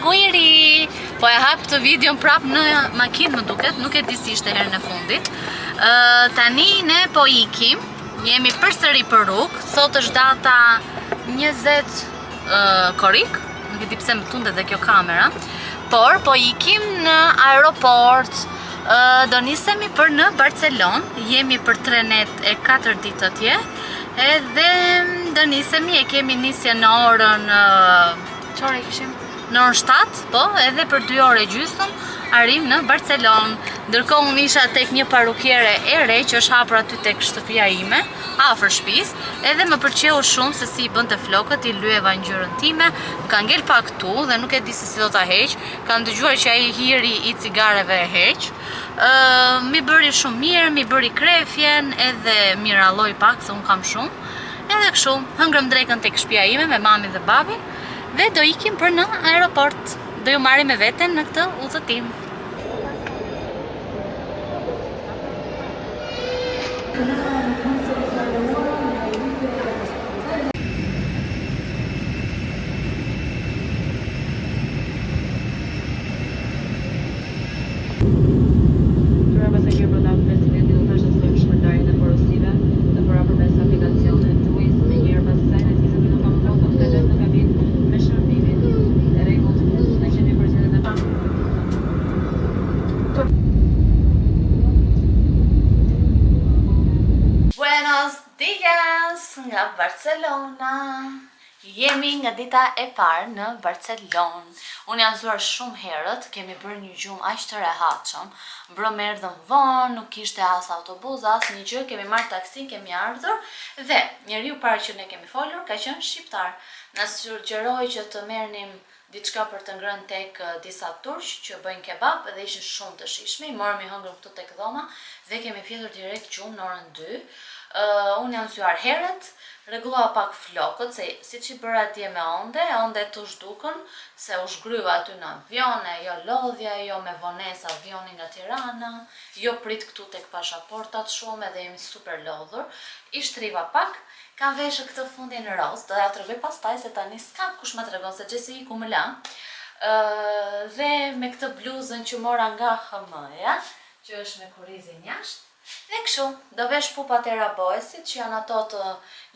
Vlogu i ri! Po e hap këtë videon prap në makinë më duket, nuk e di si ishte herën e fundit. Uh, tani ne po ikim, jemi përsëri për rrugë, sot është data 20 uh, korrik, nuk e di pse më tundet dhe kjo kamera, por po ikim në aeroport, uh, do nisemi për në Barcelonë, jemi për 3 net e 4 ditë atje, edhe mm, do nisemi, e kemi nisjen në orën, uh, ç'orë e kishim? Në orën 7, po, edhe për 2 orë e gjysëm, arrim në Barcelonë. Ndërkohë unë isha tek një parukiere e re që është hapur aty tek shtëpia ime, afër shtëpisë, edhe më pëlqeu shumë se si i bënte flokët, i lyeva ngjyrën time, më ka ngel pak këtu dhe nuk e di se si do ta heq. Kam dëgjuar që ai hiri i cigareve e heq. Ë, m'i bëri shumë mirë, m'i bëri krefjen, edhe m'i rralloi pak se unë kam shumë. Edhe kështu, hëngrëm drekën tek shtëpia ime me mamin dhe babin dhe do ikim për në aeroport. Do ju marrim me veten në këtë udhëtim. Tura pasagjerë brenda 15 minutash do të fillojmë shpërndarjen e porosive të bëra përmes aplikacionit Wizz. Menjëherë pas kësaj në 20 minuta më vonë do të kalojmë në kabinë me shërbimin e rregullt dhe kemi përzgjedhjen e Buenos dias nga Barcelona. Jemi nga dita e parë në Barcelonë. Unë jam zgjuar shumë herët, kemi bërë një gjumë aq të rehatshëm. Mbrëmë erdhëm vonë, nuk kishte as autobus, as një gjë, kemi marrë taksin, kemi ardhur dhe njeriu i parë që ne kemi folur ka qenë shqiptar. Na sugjeroi që të merrnim diçka për të ngrënë tek disa turq që bëjnë kebab dhe ishin shumë të shijshme. I morëm i hëngrëm këtu tek dhoma dhe kemi fjetur direkt gjumë në orën 2. Uh, unë jam zgjuar herët, rregullova pak flokët se siç i bëra dje me onde, ondet u zhdukën se u zhgryva aty në avion, e jo lodhja, jo me vonesë avioni nga Tirana, jo prit këtu tek pashaportat shumë edhe jemi super lodhur. I shtriva pak, Kam veshur këtë fundin rozë, do ja tregoj pastaj se tani s'kam kush ma tregon se Xhesi iku më la. Ë dhe me këtë bluzën që mora nga H&M-ja, që është me kurrizin jashtë. Dhe kështu, do vesh pupat e Raboesit, që janë ato të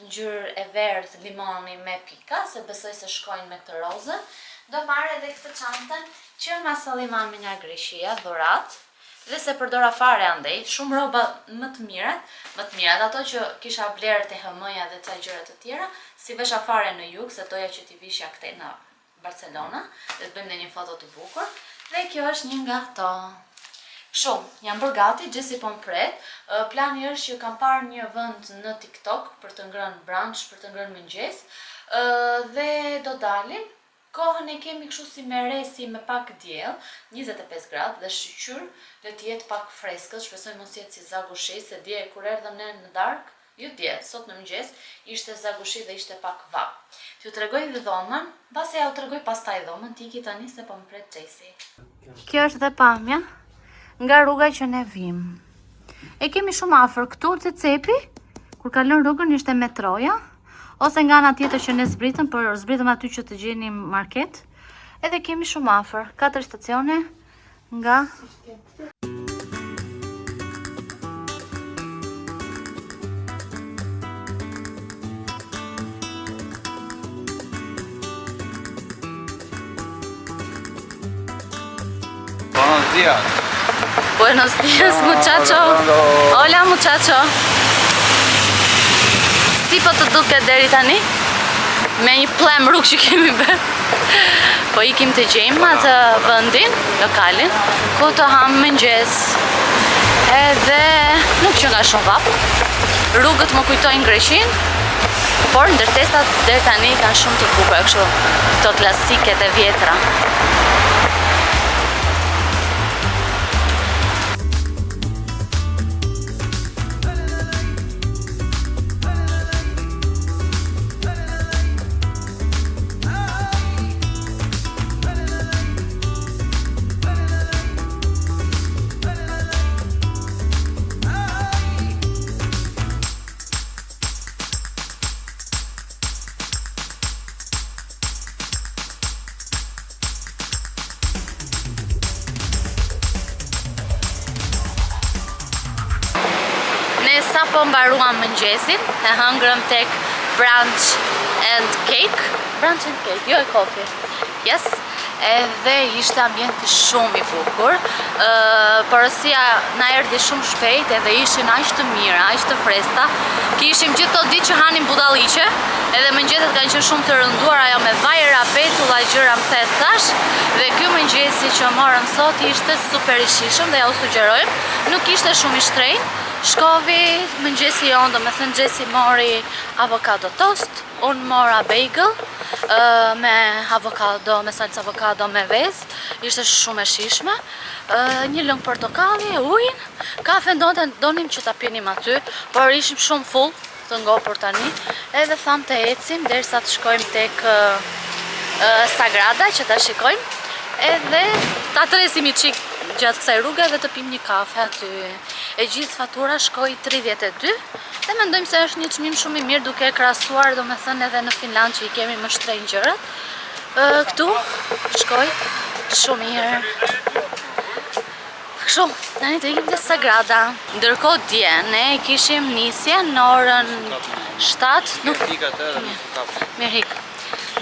ngjyrë e verdhë limoni me pika, se besoj se shkojnë me këtë rozën. Do marr edhe këtë çantën që ma solli mami nga Greqia, dhuratë. Dhe s'e përdora fare andej, shumë rroba më të mirat, më të mirat, ato që kisha blerë te H&M-ja dhe ca gjëra të tjera, s'i vesha fare në jug, se doja që t'i vishja këtej në Barcelona dhe të bëjmë ndonjë foto të bukur. Dhe kjo është një nga ato. Kështu, jam bërë gati, Xhesi po më pret. Plani është që kam parë një vend në TikTok për të ngrënë brunch, për të ngrënë mëngjes, dhe do dalim. Kohën e kemi kështu si me re si me pak diell, 25 gradë dhe shyqyr le të jetë pak freskët, shpresoj mos jetë si zagushi, se dje kur erdhëm ne në darkë, jo dje, sot në mëngjes, ishte zagushi dhe ishte pak vapë. T'ju tregoj dhe dhomën, mbase ja u tregoj pastaj dhomën, të iki tani se po më pret Xhesi. Kjo është dhe pamja nga rruga që ne vim. E kemi shumë afër këtu te cepi, kur kalon rrugën ishte metroja, Ose nga ana tjetër që ne zbritëm, por zbritëm aty që të gjenim market. Edhe kemi shumë afër, katër stacione nga Buenos días. Buenos días, muchacho. Hola, muchacho. Si po të duket deri tani? Me një plem rrugë që kemi bërë. Po ikim të gjejmë atë vendin, lokalin, ku të hamë mëngjes. Edhe nuk qenka shumë vapë. Rrugët më kujtojnë Greqinë, por ndërtesat deri tani kanë shumë të bukura, kështu këto klasiket e vjetra. Sapo mbaruam mëngjesin, e hëngrëm tek Brunch and Cake. Brunch and Cake, jo e coffee. Yes. Edhe ishte ambienti shumë i bukur. Ë porosia na erdhi shumë shpejt edhe ishin aq të mira, aq të freskëta. Kishim gjithë këto ditë që hanim budalliqe, edhe mëngjeset kanë qenë shumë të rënduara, ajo me vajra, petulla, gjëra më the thash. Dhe ky mëngjesi që morëm sot ishte super i shijshëm dhe ja u sugjerojmë. Nuk ishte shumë i shtrenjtë. Shkovi mëngjesi jonë, domethënë Xhesi mori avokado toast, unë mora bagel me avokado, me salcë avokado me vezë, ishte shumë e shijshme. Një lëng portokalli, ujin, kafen donte donim që ta pinim aty, por ishim shumë full të ngopur tani, edhe thamë të ecim derisa të shkojmë tek Sagrada që ta shikojmë, edhe ta tresim një çik gjatë kësaj rruge dhe të pim një kafe aty. E gjithë fatura shkoi 32 dhe mendojmë se është një çmim shumë i mirë duke e krahasuar domethënë edhe në Finlandë që i kemi më shtrenjtë gjërat. Këtu shkoi shumë mirë. Kështu, tani të ikim te Sagrada. Ndërkohë dje ne kishim nisjen në orën 7, nuk Mirë hik.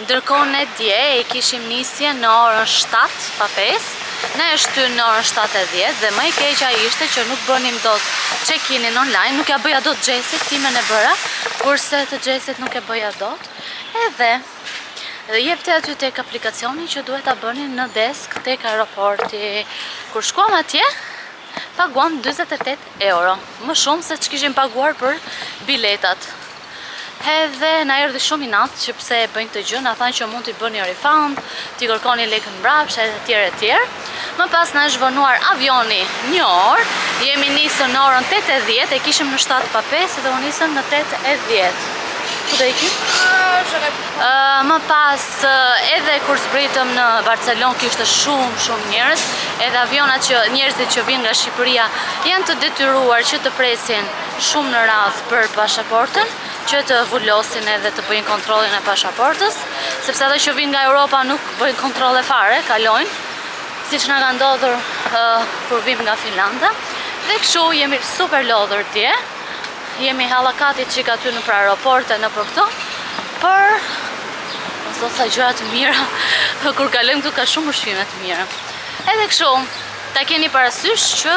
Ndërkohë ne dje e kishim nisjen në orën 7 pa 5, na e shtyn në orën 7:10 dhe më e keqja ishte që nuk bënim dot check-inin online, nuk ja bëja dot Xhesit, timen e bëra, kurse të Xhesit nuk e bëja dot. Edhe Dhe jepte aty tek aplikacioni që duhet ta bënin në desk tek aeroporti. Kur shkuam atje, paguam 48 euro, më shumë se ç'kishim paguar për biletat. Edhe na erdhi shumë inat që pse e bëjnë këtë gjë, na thanë që mund t'i bëni refund, t'i kërkoni lekën mbrapsht e tjerë e tjerë. Më pas na është vonuar avioni një orë, jemi nisur në orën 8:10, e kishim në 7 pa 5 dhe u nisëm në 8:10. Ku do ikim? Më pas edhe kur zbritëm në Barcelonë kishte shumë shumë njerëz, edhe avionat që njerëzit që vijnë nga Shqipëria janë të detyruar që të presin shumë në radhë për pashaportën, që të vulosin edhe të bëjnë kontrollin e pashaportës, sepse ato që vijnë nga Europa nuk bëjnë kontrolle fare, kalojnë, siç na ka ndodhur kur vim nga Finlanda. Dhe kështu jemi super lodhur dje. Jemi hallakati çik aty nëpër aeroporte, nëpër këto, por o zot sa gjëra të mira, kur kalojmë këtu ka shumë ushqime të mira. Edhe kështu, ta keni parasysh që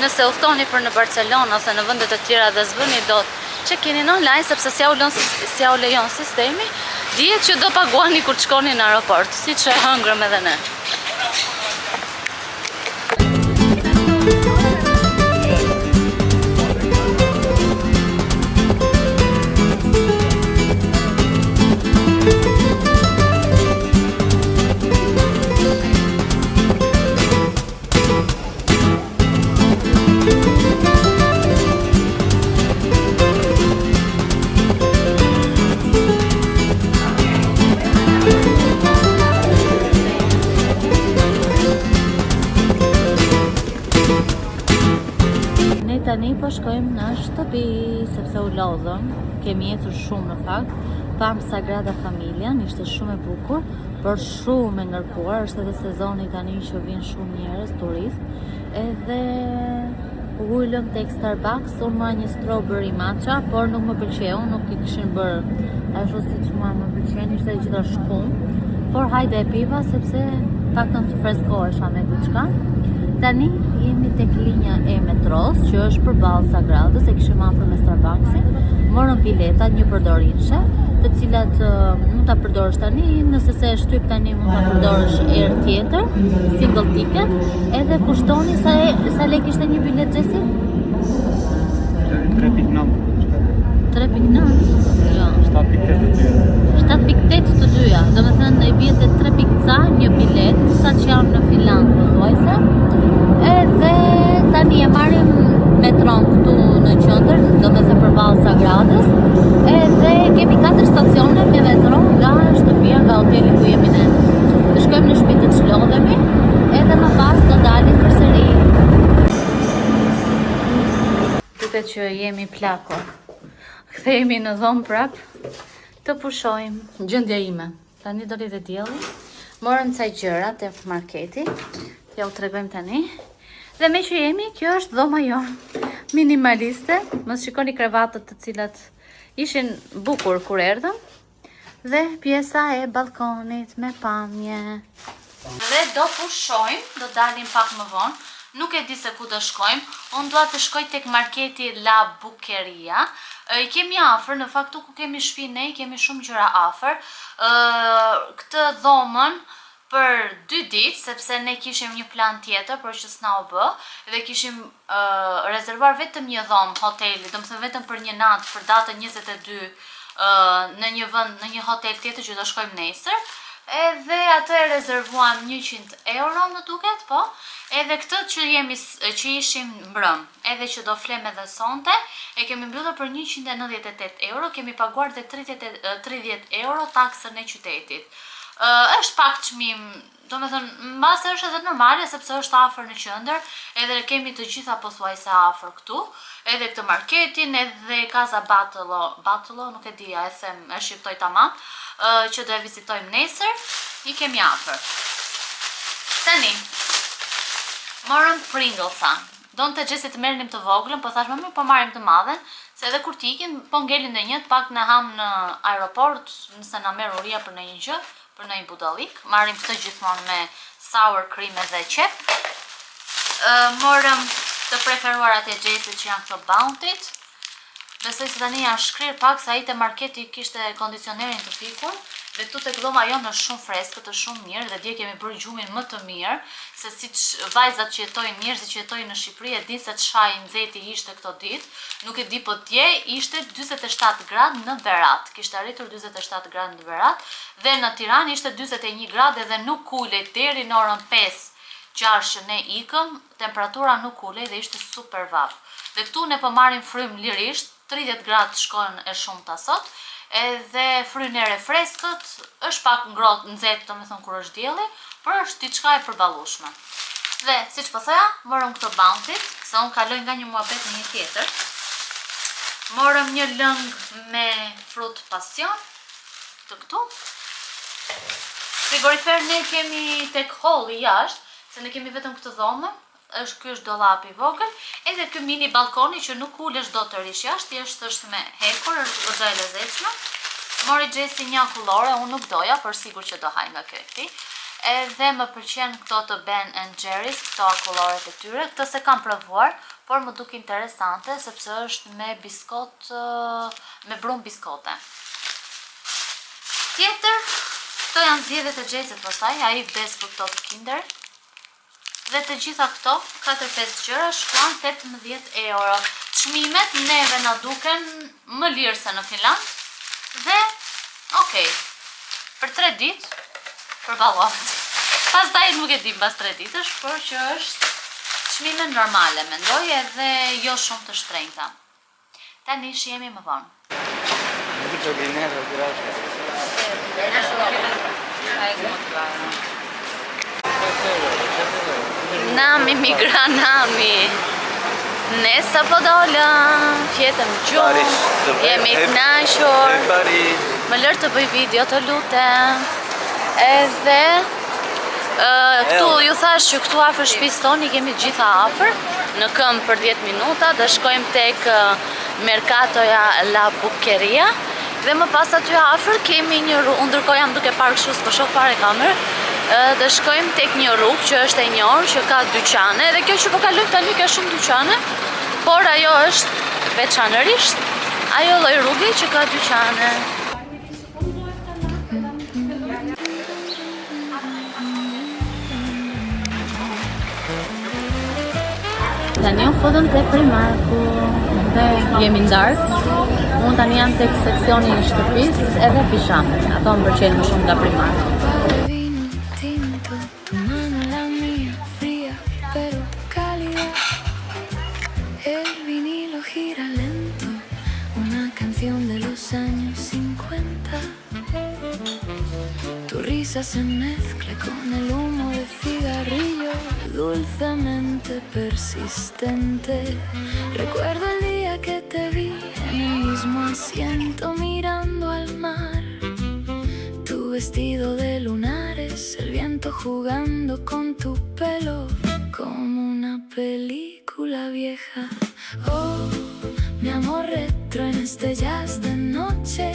nëse udhtoni për në Barcelonë ose në vende të tjera dhe s'bëni dot check-inin online sepse s'ja u lën s'ja u lejon sistemi, dihet që do paguani kur të shkoni në aeroport, siç e hëngrëm edhe ne. Ne tani po shkojmë në shtëpi, sepse u lodhëm, kemi ecur shumë në fakt, pamë Sagrada Familian, ishte shumë e bukur, por shumë e ngarkuar, është edhe sezoni tani që vijnë shumë njerëz, turistë, edhe u ulëm tek Starbucks, unë mora një strawberry matcha, por nuk më pëlqeu, nuk e kishin bërë ashtu siç mua më pëlqen, ishte e gjitha shkumë. Por hajde e piva sepse paktën të freskohesha me diçka. Tani jemi tek linja e metros që është përballë Sagradës, e kishim afër me Starbucksin. Morëm bileta një përdorimshe, të cilat uh, mund ta përdorësh tani, nëse s'e shtyp tani mund ta përdorësh herë tjetër, single ticket. Edhe kushtoni sa e, sa lek ishte një biletë Xhesi? 3.9. 3.9? Jo. 7.8 të dyja. 7.8 të dyja. Domethënë i bie te 3. ca një biletë, sa që janë në Finlandë pothuajse. Edhe tani e marrim metron këtu në qendër, domethënë përballë Sagradës. Edhe kemi katër stacione me metro nga shtëpia, nga hoteli ku jemi ne. Të shkojmë në shtëpi të çlodhemi, edhe më pas do dalim përsëri. Duket që jemi plakur. Kthehemi në dhomë prap të pushojmë. Gjendja ime. Tani doli dhe dielli. Morëm ca gjëra te marketi. T'ja u tregojmë tani. Dhe meqë jemi, kjo është dhoma jonë. Minimaliste, mos shikoni krevatët të cilat ishin bukur kur erdhëm. Dhe pjesa e balkonit me pamje. Dhe do pushojmë, do dalim pak më vonë. Nuk e di se ku do shkojmë. Unë dua të shkoj tek marketi La Boqueria. I kemi afër, në fakt ku kemi shtëpi ne, i kemi shumë gjëra afër. Këtë dhomën për 2 ditë, sepse ne kishim një plan tjetër, por që s'na u bë, dhe kishim rezervuar vetëm një dhomë hoteli, domethënë vetëm për një natë, për datën 22 në një vend, në një hotel tjetër që do shkojmë nesër. Edhe atë e rezervuam 100 euro, më duket, po. Edhe këtë që jemi që ishim mbrëm, edhe që do flem edhe sonte, e kemi mbyllur për 198 euro, kemi paguar dhe 30 euro taksën e qytetit. Është pak çmim, do me thënë, mbase është edhe normale, sepse është afër në qendër, edhe kemi të gjitha pothuajse afër këtu, edhe këtë marketin, edhe Casa Batlló, Batlló, nuk e di, a e them, e shqiptoj tamam, që do e vizitojmë nesër, i kemi afër. Tani, morëm Pringlesa. Donte Gjesi të merrnim të voglën, po thash më mirë po marrim të madhen, se edhe kur t'ikin, po ngelin ndonjë, të pak ne ham në aeroport, nëse na merr uria për ndonjë gjë, për ndonjë budallik. Marrim këtë gjithmonë me sour cream edhe qep. Morëm të preferuarat e Gjesit që janë këto Bounty-t. Besoj se tani janë shkrirë pak, se ai te marketi kishte kondicionerin të fikur, dhe këtu tek dhoma jonë është shumë freskët, është shumë mirë, dhe dje kemi bërë gjumin më të mirë, se siç vajzat që jetojnë, njerëzit që jetojnë në Shqipëri e dinë se çfarë i nxehti ishte këto ditë. Nuk e di, po dje ishte 47 gradë në Berat. Kishte arritur 47 gradë në Berat dhe në Tiranë ishte 41 gradë edhe nuk ulej deri në orën 5, 6 që ne ikëm, temperatura nuk ulej dhe ishte super vapë. Dhe këtu ne po marrim frymë lirisht, 30 gradë shkon e shumta sot, edhe fryn erë e freskët, është pak ngrohtë, nxehtë, domethënë kur është dielli, por është diçka e përballueshme. Dhe siç po thoja, morëm këto Bounty-t, se unë kaloj nga një muhabet në një tjetër. Morëm një lëng me frut pasion, të këtu. Frigorifer ne kemi tek holli jashtë, se ne kemi vetëm këtë dhomë. Ky është dollapi i vogël, edhe ky mini balkoni që nuk ulesh dot të rish jashtë, thjesht është me hekur, është goxha e lezetshme. Mori Gjesi një akullore, unë nuk doja, por sigur që do haj nga kjo e këtij. Edhe më pëlqen këto të Ben and Jerry's, këto akulloret e tyre. Këtë se kam provuar, por më duk interesante sepse është me biskot, me brum biskote. Tjetër, këto janë zgjedhjet e Gjesit pastaj, ai vdes për këto të Kinder. Dhe të gjitha këto, 4-5 gjëra, shkuan 18 euro. Çmimet neve na duken më lirë se në Finland. Dhe, okej, për 3 ditë, përballohet. Pastaj nuk e di mbas 3 ditësh, por që është çmime normale, mendoj, edhe jo shumë të shtrenjta. Tani shihemi më vonë. Nuk e di neve, Nami, mi nami. Ne sa po dolëm, fjetëm gjumë, jemi kënaqur. Më lër të bëj video, të lutem. Edhe këtu ju thash që këtu afër shtëpisë tonë i kemi të gjitha afër, në këmbë për 10 minuta, do shkojmë tek Mercatoja La Boqueria. Dhe më pas aty afër kemi një rrugë, unë ndërkohë jam duke parë kështu, s'po shoh fare kamerë. Dhe shkojmë tek një rrugë që është e njohur, që ka dyqane, dhe kjo që po kalojmë tani ka shumë dyqane, por ajo është veçanërisht ajo lloj rruge që ka dyqane. Tani u futëm te Primarku dhe jemi ndarë. Unë tani jam tek seksioni i shtëpisë edhe pizhamet. Ato më pëlqejnë më shumë nga Primarku. Vino tinto, tu mano la mía, fría pero cálida. El vinilo gira lento, una canción de los años 50. Tu risa se mezcla con el humo de cigarrillo, dulcemente persistente. Recuerdo el día que te vi en el mismo asiento mirando al mar. Tu vestido de lunares, el viento jugando con tu pelo como una película vieja. Oh, mi amor retro en este jazz de noche.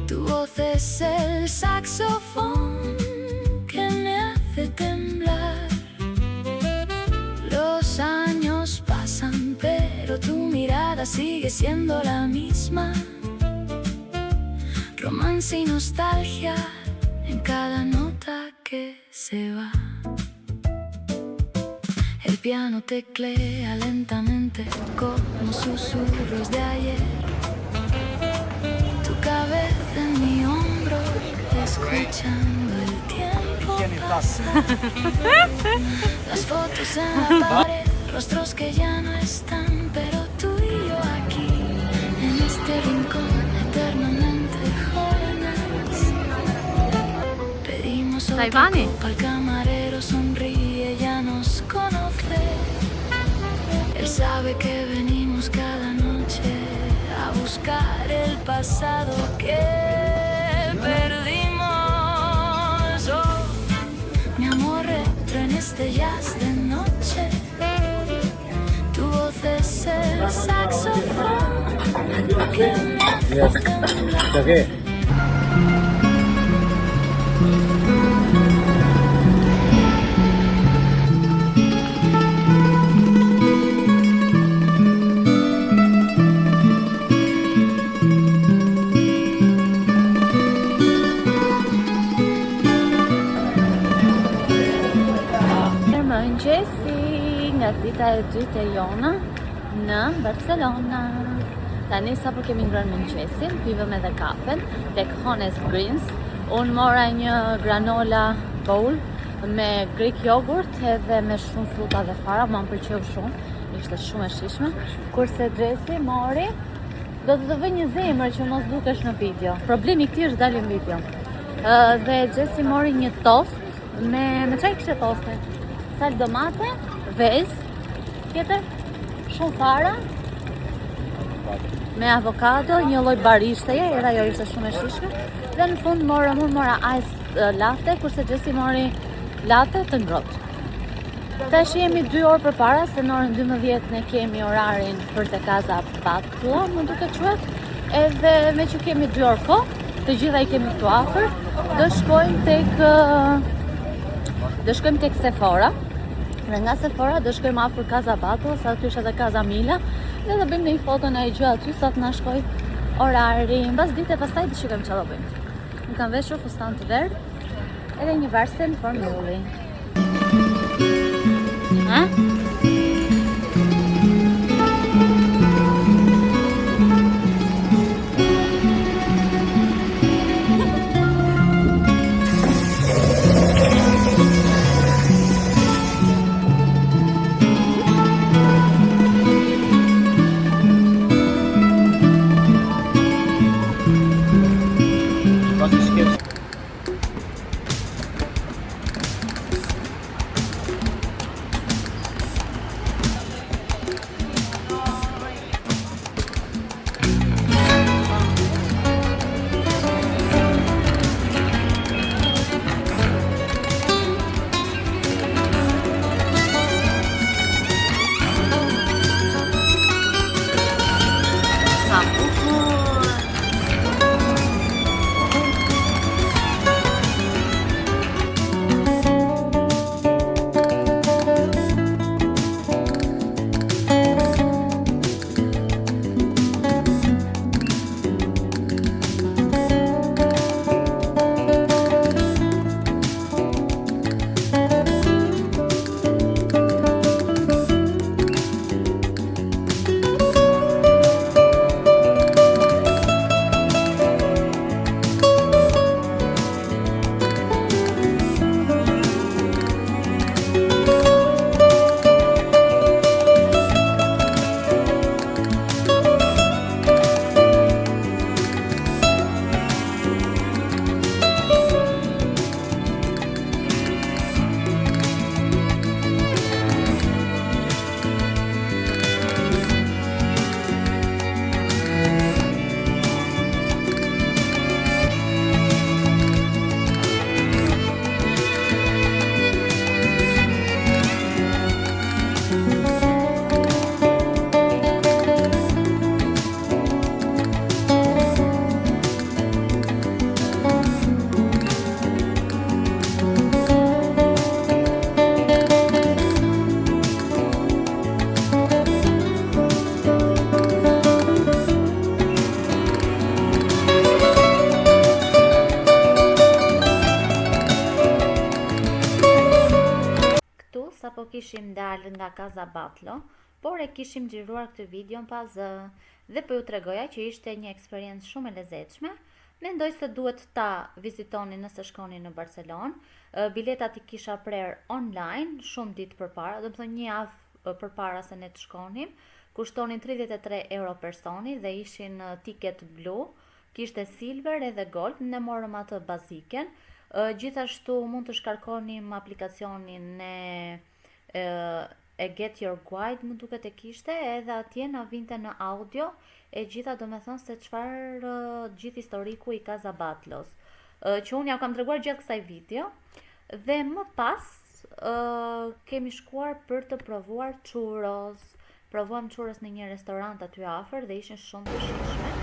Tu voz es el saxofón que me hace temblar. Los años pasan, pero tu mirada sigue siendo la misma. Romance y nostalgia en cada nota que se va. El piano teclea lentamente como susurros de ayer. Tu cabeza en mi hombro, escuchando el tiempo pasar. Las fotos en la pared, rostros que ya no están, pero tú y yo aquí, en este rincón, eternamente jóvenes. Pedimos otra Taivani. copa, el camarero sonríe, ya nos conoce. Él sabe que venimos cada noche a buscar el pasado que perdimos. Oh, mi amor retro en este jazz de noche. Tu voz es el saxofón que me hace temblar. Mirëmëngjesi nga dita e dytë e jona në Barcelona. Tani sapo kemi ngrënë mëngjesin, pivëm edhe kafen tek Honest Greens. Unë mora një granola bowl me Greek yogurt edhe me shumë fruta dhe fara, mua më pëlqeu shumë, ishte shumë e shijshme. Kurse Xhesi mori do të të vë një zemër që mos dukesh në video. Problemi i këtij është dalë në video. Ë, dhe Xhesi mori një tost me me çfarë kishte toste? Sal domate, vezë, tjetër, shumë fara, me avokado, një lloj barishteje, edhe ajo ishte shumë e shijshme. Dhe në fund mora unë mora ice latte, kurse Xhesi mori latte të ngrohtë. Tash jemi 2 orë përpara, se në orën 12 ne kemi orarin për te Casa Batlló, më duket quhet, edhe me që kemi 2 orë kohë, të gjitha i kemi këtu afër, do shkojmë tek ë, do shkojmë tek Sephora. Dhe nga Sephora do shkojmë afër Casa Batlló, sa aty është edhe Casa Mila, dhe do bëjmë një foto në gjë aty sa të na shkoj orari. Mbas dite pastaj do shikojmë çfarë do bëjmë. Unë kam veshur fustan të verdh, edhe një varse në formë luli. Ha? Pasi shkel kishim dalë nga Casa Batlló, por e kishim xhiruar këtë videon pa zë dhe po ju tregoja që ishte një eksperiencë shumë e lezetshme. Mendoj se duhet ta vizitoni nëse shkoni në Barcelonë. Biletat i kisha prerë online shumë ditë përpara, domethënë një javë përpara se ne të shkonim. Kushtonin 33 euro personi dhe ishin ticket blu, Kishte silver edhe gold, ne morëm atë baziken. Gjithashtu mund të shkarkonim aplikacionin e e Get Your Guide, më duket e kishte, edhe atje na vinte në audio e gjitha domethënë se çfarë gjithë historiku i Casa Batllós, që unë ja kam treguar gjatë kësaj video dhe më pas kemi shkuar për të provuar churros. Provuam churros në një restorant aty afër dhe ishin shumë të shijshme.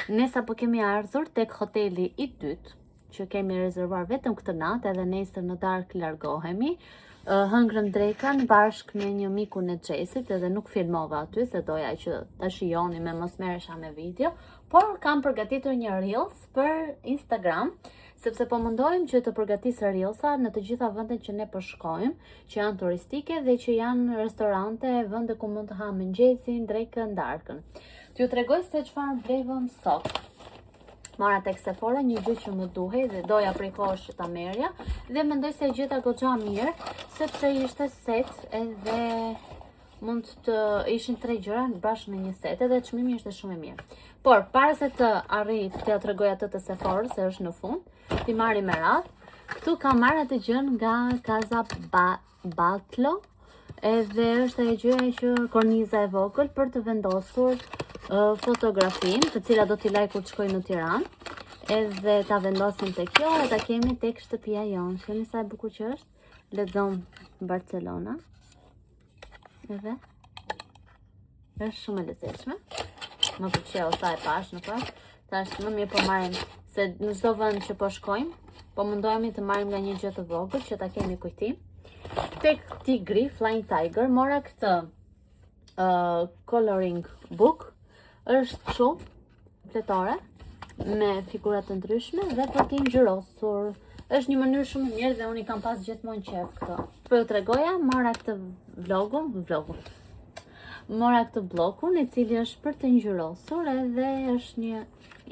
Ne sapo kemi ardhur tek hoteli i dytë që kemi rezervuar vetëm këtë natë edhe nesër në darkë largohemi. Hëngrëm drekën bashkë me një mikun e Xhesit edhe nuk filmova aty se doja që ta shijonim e mos merresha me video, por kam përgatitur një reels për Instagram sepse po mundohem që të përgatis reelsa në të gjitha vendet që ne po shkojmë, që janë turistike dhe që janë restorante, vende ku mund të hamë mëngjesin, drekën, darkën. T'ju tregoj se çfarë blevëm sot. Mora tek Sephora një gjë që më duhej dhe doja prej kohësh që ta merrja dhe mendoj se e gjeta goxha mirë sepse ishte set edhe mund të ishin tre gjëra bashkë në një set edhe çmimi ishte shumë i mirë. Por para se të arrij t'ja tregoj atë të Sephora se është në fund, t'i marrim me radhë. Këtu kam marrë atë gjën nga Casa ba Batlló, edhe është ajo gjëja që korniza e vogël për të vendosur uh, fotografinë, të cila do t'i laj kur të shkoj në Tiranë, edhe ta vendosim te kjo e ta kemi tek shtëpia jonë. Shihni sa e bukur që është. Lexon Barcelona. Edhe është shumë e lezetshme. Më pëlqeu sa e pash në fakt. Tash më mirë po marrim se në çdo vend që po shkojmë, po mundohemi të marrim nga një gjë të vogël që ta kemi kujtim. Tek Tigri Flying Tiger mora këtë uh, coloring book. Është kështu fletore me figura të ndryshme dhe për t'i ngjyrosur. Është një mënyrë shumë e mirë dhe unë i kam pas gjithmonë qejf këto. Po ju tregoja, mora këtë vlogun, vlogun. Mora këtë bllokun i cili është për të ngjyrosur edhe është një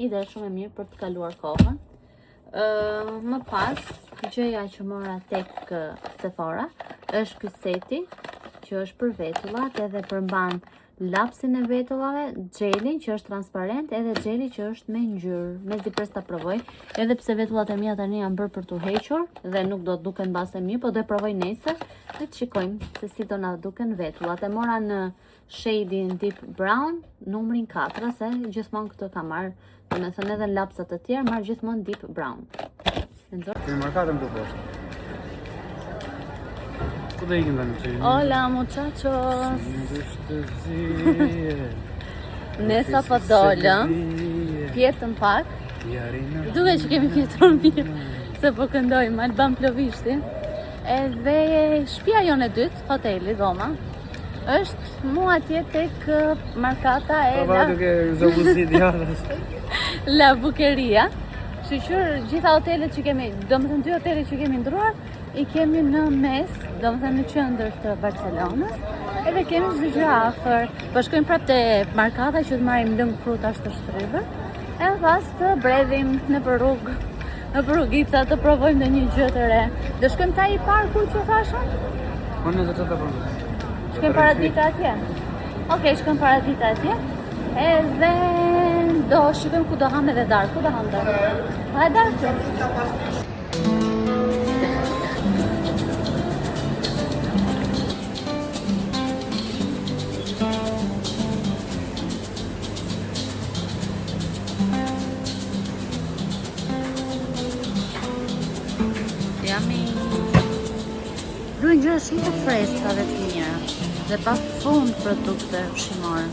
ide shumë e mirë për të kaluar kohën. Ë, më pas, gjëja që mora tek Sephora është ky seti që është për vetullat edhe përmban lapsin e vetullave, xhelin që është transparent edhe xheli që është me ngjyrë. Mezi pres ta provoj, edhe pse vetullat e mia tani janë bërë për t'u hequr dhe nuk do të duken mbase mirë, po do e provoj nesër dhe të shikojmë se si do na duken vetullat. E mora në shade-in deep brown, numrin 4, se gjithmonë këtë kam marrë, domethënë edhe në lapsa të tjerë, marr gjithmonë deep brown. Kemi markatën këtu poshtë. Ku do ikim tani? Që Hola muchachos. Ne sapo dolëm, fjetëm pak. Duket që kemi fjetur mirë, se po këndojmë Alban Plovishtin. Edhe shtëpia jonë e dytë, hoteli, dhoma, është mu atje tek markata e Po, duke zoguzi djathës. La Boqueria. Kështu që gjitha hotelet që kemi, domethënë dy hotelet që kemi ndruar, i kemi në mes, domethënë në qendër të Barcelonës, edhe kemi çdo gjë afër. Po shkojmë prapë te markata që të marrim lëng frutash të shtrydhur, edhe pas të bredhim nëpër rrugë, nëpër rrugica të provojmë ndonjë gjë të re. Do shkojmë te ai parku që thashë? Po në të të provojmë. Shkojmë para dita atje. Okej, shkojmë para dita atje. Edhe do shikojmë ku do hamë edhe darkë. Ku do hamë darkë? Ha darkë. Yummy. Bluajnë gjëra shumë të freskëta dhe të mira dhe pa fund produkte ushqimore.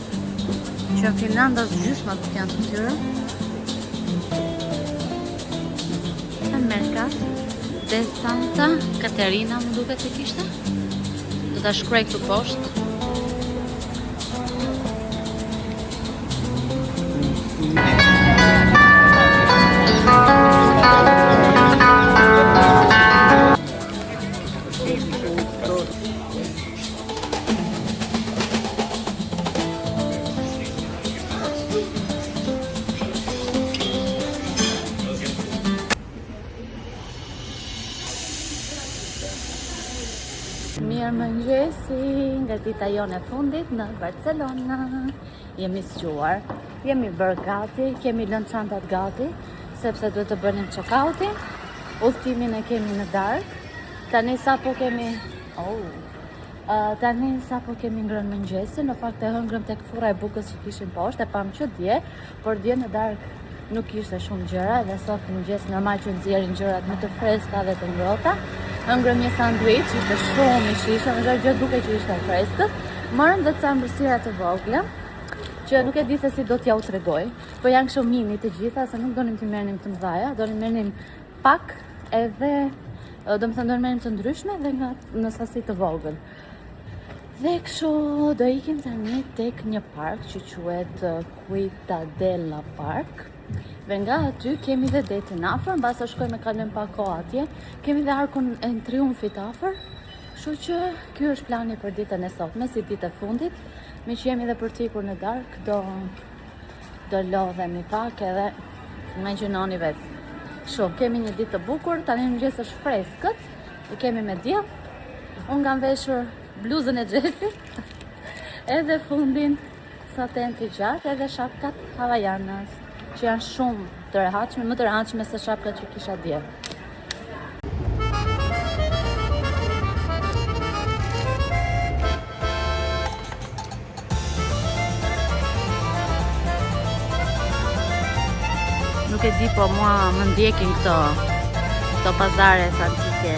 Që në Finland as gjysma nuk janë të tyre. Në Mercat de Santa Caterina më duket se kishte. Do ta shkruaj këtu poshtë. nga dita jonë e fundit në Barcelona. Jemi zgjuar, jemi bërë gati, kemi lënë çantat gati, sepse duhet të bënim check-outin. Udhëtimin e kemi në darkë. Tani sapo kemi oh, uh, tani sapo kemi ngrënë mëngjesin, në fakt e hëngrëm tek furra e bukës që kishim poshtë, e pamë që dje, por dje në darkë nuk kishte shumë gjëra dhe sot në mëngjes normal që nxjerrin gjërat më të freskëta dhe të ngrohta. Hëngrëm një sandwich, ishte shumë i shijshëm, çdo gjë dukej që ishte e freskët. Morëm dhe ca ëmbëlsira të vogla, që nuk e di se si do t'ja u tregoj, po janë kështu mini të gjitha, se nuk donim t'i merrnim të mëdhaja, donim merrnim pak edhe do të thënë donim merrnim të ndryshme dhe nga në sasi të vogël. Dhe kështu do ikim tani tek një park që quhet Ciutadella Park. Dhe nga aty kemi dhe detin afër, mbase shkojmë e kalojmë pak kohë atje. Kemi dhe arkun e Triumfit afër. Kështu që ky është plani për ditën e sotme, si ditë e fundit. Meqë jemi dhe për të ikur në darkë, do do lodhemi pak edhe imagjinoni vetë. Kështu, kemi një ditë të bukur, tani në mëngjes është freskët, e kemi me diell. Unë kam veshur bluzën e Xhesit, edhe fundin saten të gjatë, edhe shapkat Havaianas, që janë shumë të rehatshme, më të rehatshme se shapkat që kisha dje. Nuk e di, po mua më ndjekin këto këto pazare antike.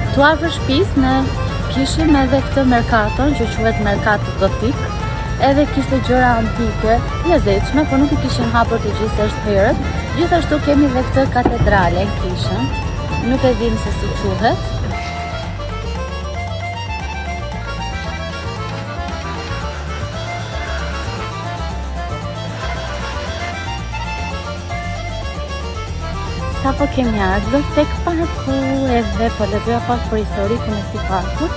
Këtu afër shtëpisë ne kishim edhe këtë merkaton që quhet Mercat Gotik, edhe kishte gjëra antike, të lezetshme, por nuk i kishin hapur të gjithë se është herët. Gjithashtu kemi dhe këtë katedrale, kishën. Nuk e dim se si quhet. Sapo kemi ardhur tek parku edhe po lexoja pak për historikun e këtij parku.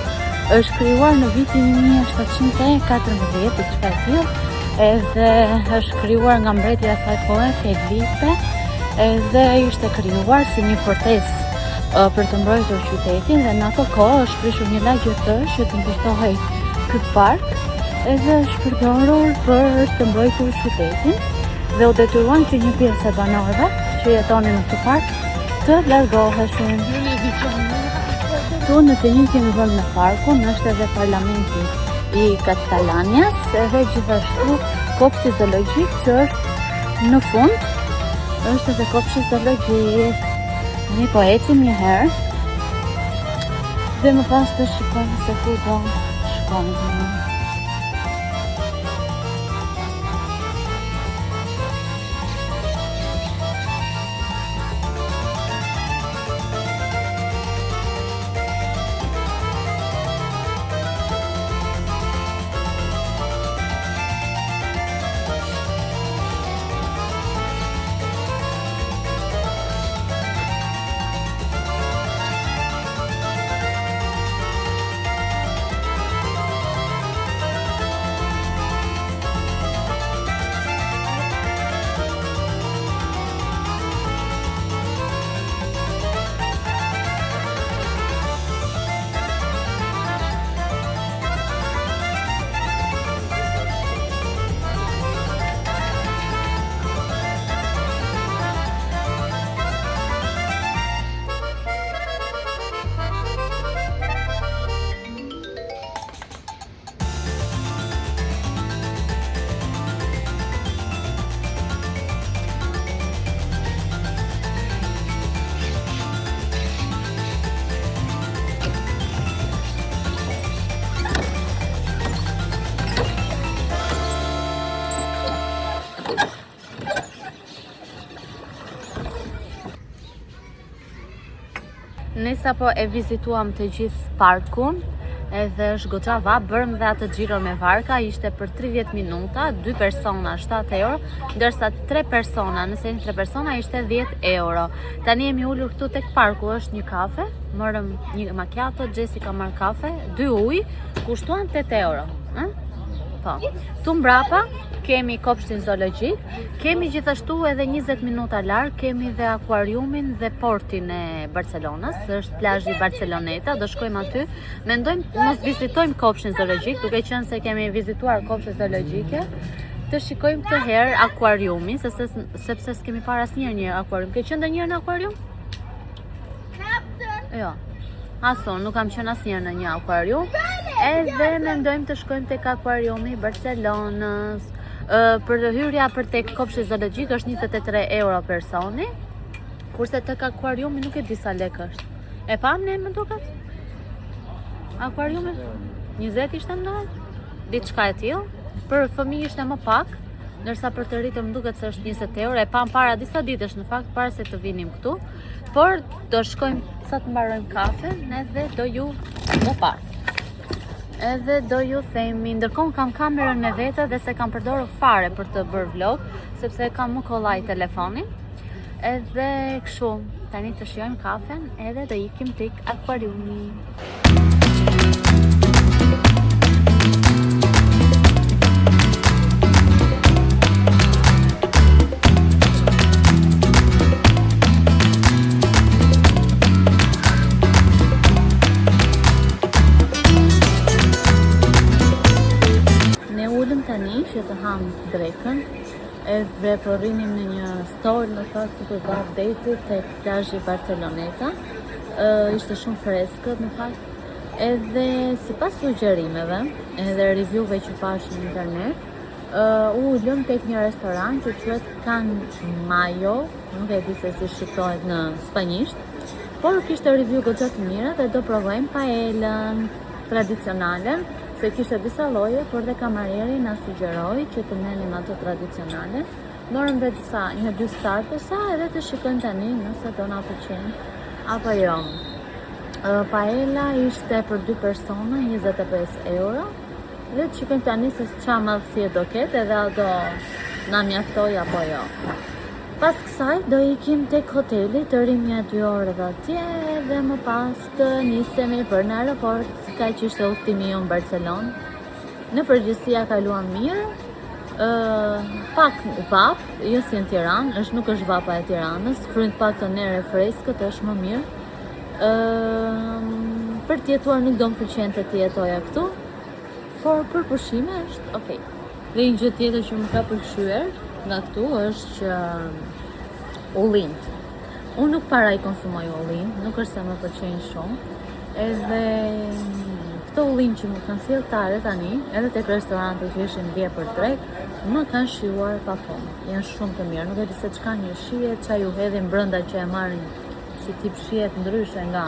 Është krijuar në vitin 1714, diçka e tillë, edhe është krijuar nga mbreti i asaj kohe, Felipe, edhe ishte krijuar si një fortesë për të mbrojtur qytetin dhe në ato kohë është prishur një lagje e tërë që të ndërtohej ky park edhe është përdorur për të mbrojtur qytetin dhe u detyruan që një pjesë e banorëve që jetonin në këtë park të largoheshin. Këtu në të njëjtin vend me parkun është edhe parlamenti i Katalanias edhe gjithashtu kopshti zoologjik që është në fund është edhe kopshti zoologjik. Ne po ecim një herë dhe më pas të shikojmë se ku do shkojmë. Ne sapo e vizituam të gjithë parkun, edhe është goxha vapë, bërëm dhe atë xhiro me varka, ishte për 30 minuta, 2 persona 7 euro, ndërsa 3 persona, nëse jeni 3 persona, ishte 10 euro. Tani jemi ulur këtu tek parku, është një kafe, morëm një macchiato, Jessica marr kafe, dy ujë, kushtuan 8 euro. Ë? Po. Tu mbrapa kemi kopshtin zoologjik, kemi gjithashtu edhe 20 minuta larg, kemi dhe akuariumin dhe portin e Barcelonës, është plazhi Barceloneta, do shkojmë aty. Mendojmë mos vizitojmë kopshtin zoologjik, duke qenë se kemi vizituar kopshtin zoologjike, të shikojmë këtë herë akuariumin, sepse sepse s'kemi parë asnjëherë një akuarium. Ke qenë ndonjëherë në akuarium? Jo. As unë, nuk kam qenë asnjëherë në një akuarium. Edhe mendojmë të shkojmë tek akuariumi i Barcelonës. Ë për hyrja për tek kopshti zoologjik është 23 euro personi. Kurse tek akuariumi nuk e di sa lek është. E pam ne më duket? Akuariumi 20 ishte më duket? Diçka e tillë. Për fëmijë ishte më pak, ndërsa për të rritur më duket se është 20 euro. E pam para disa ditësh në fakt, para se të vinim këtu. Por do shkojmë sa të mbarojmë kafen edhe do ju më pa. Edhe do ju themi, ndërkohë kam kamerën me vete dhe se kam përdorur fare për të bërë vlog, sepse kam më kollaj telefonin. Edhe kështu, tani të shijojmë kafen edhe do ikim tek akuariumi. Ne ulëm tani që të ham drekën edhe po rrinim në një stol në fakt të përballë detit tek plazhi Barceloneta. Ë ishte shumë freskët në fakt. Edhe sipas sugjerimeve, edhe review-ve që pash në internet, u ulëm tek një restorant që quhet Can Mayo, nuk e di se si shqiptohet në spanjisht, por kishte review goxha të mira dhe do provojmë paelën tradicionale, se kishte disa lloje, por dhe kamarieri na sugjeroi që të merrnim ato tradicionale. Morëm dhe disa, një dy startersa edhe të shikojmë tani nëse do na pëlqejnë apo jo. Paella ishte për dy persona 25 euro dhe të shikojmë tani se ça madhësie do ketë edhe a do na mjaftoj apo jo. Pas kësaj do ikim tek hoteli, të rrim një dy orë edhe atje dhe më pas të nisemi për në aeroport. Kaq ishte udhëtimi jonë në Barcelonë. Në përgjithësi ja kaluam mirë, ë pak vap, jo si në Tiranë, është nuk është vapa e Tiranës, fryn pak të erë e freskët, është më mirë. Ë për të jetuar nuk do më pëlqente të jetoja këtu, por për pushime është okay. Dhe një gjë tjetër që më ka pëlqyer nga këtu është që ullinjt. Unë nuk para i konsumoj ullinj, nuk është se më pëlqejnë shumë. Edhe këto ullinj që më kanë sjellë ta edhe tani, edhe tek restoranti që ishin dje për drek, më kanë shijuar pafund. Janë shumë të mirë, nuk e di se ç'ka një shije, ça ju hedhin brenda që e marrin si tip shijet ndryshe nga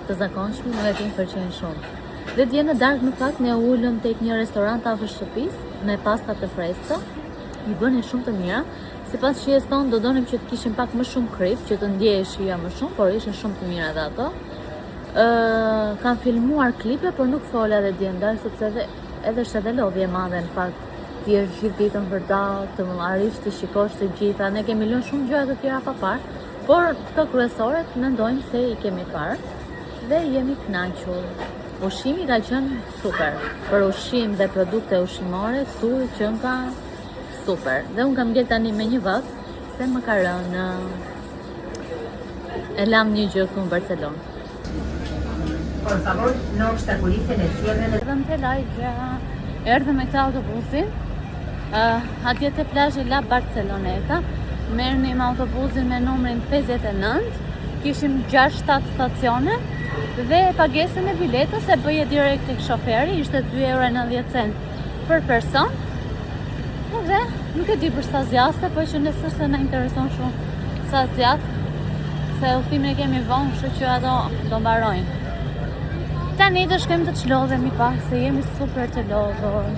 të zakonshme, nuk e di, më pëlqejnë shumë. Dhe dje në darkë në fakt ne u ulëm tek një restorant afër shtëpisë me pasta të freskëta. I bënin shumë të mira. Sipas shijes tonë do donim që të kishim pak më shumë krip, që të ndjehej shija më shumë, por ishin shumë të mira edhe ato. Ë kam filmuar klipe, por nuk fola edhe dje në darkë sepse edhe edhe është edhe lodhje e madhe në fakt. Ti je gjithë ditën vërdall, të më arrish të shikosh të gjitha. Ne kemi lënë shumë gjëra të tjera pa parë, por këto kryesoret mendojmë se i kemi parë dhe jemi kënaqur. Ushqimi ka qenë super. Për ushqim dhe produkte ushqimore këtu qenë ka super. Dhe unë kam ngel tani me një vend se më ka rënë. E lam një gjë këtu në Barcelonë. Por favor, no obstaculicen el cierre de Erdhëm te lagja, erdhëm me këtë autobusin, uh, atje te plazhi La Barceloneta, merrnim autobusin me numrin 59, kishim 6-7 stacione, dhe pagesën e biletës e bëje direkt tek shoferi, ishte 2,90 euro për person, dhe nuk e di për sa zgjaste, po që nëse se na intereson shumë sa zgjat, se udhëtimin e kemi vonë, kështu që ato do mbarojnë. Tani do shkojmë të çlodhemi pak, se jemi super të lodhur.